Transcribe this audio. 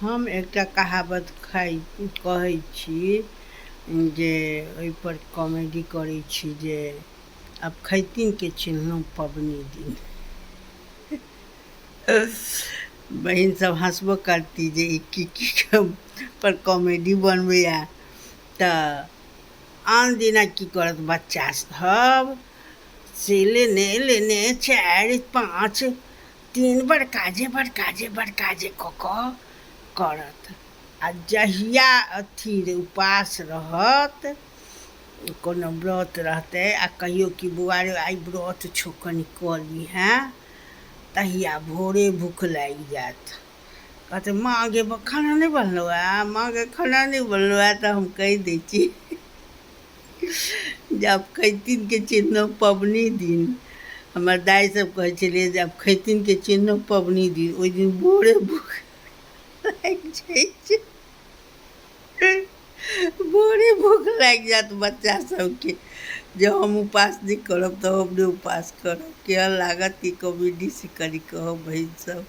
हम एकटा कहावत खाइ कहै छी जे ओहिपर कॉमेडी करै छी जे आब खैतिनके चिन्हलहुँ पबनी दिन। बहिन सब हँसबो करती जे ई की की पर कॉमेडी बनबैया। तऽ आन दिना की करत बच्चा सब से लेने लेने 4 5 3 बड़का जे बड़का जे बड़का जे कऽ कऽ करत। आ जहिया अथी उपास रहत, कोनो व्रत रहतै, आ कहियो कि बौआ रे आइ व्रत छौ कनि कऽ लीहेँ, तहिया भोरे भूख लागि जायत। कहतै माँ गे खाना नहि बनलौ हँ, माँ गे खाना नहि बनलौ हँ। तऽ हम कहि दै छी जे आब खैतिनके चिन्हलहुँ पबनी दिन। हमर दाइ सब कहै छलियै जे आब खैतिनके चिन्हलहुँ पबनी दिन, ओहि दिन भोरे भूख लागि जाइ छै, भोरे भूख लागि जायत बच्चा सबके जे हम उपास नहि करब तऽ हम नहि उपास करब। केहन लागत ई कॉमेडी से कनि कहब बहिन सब।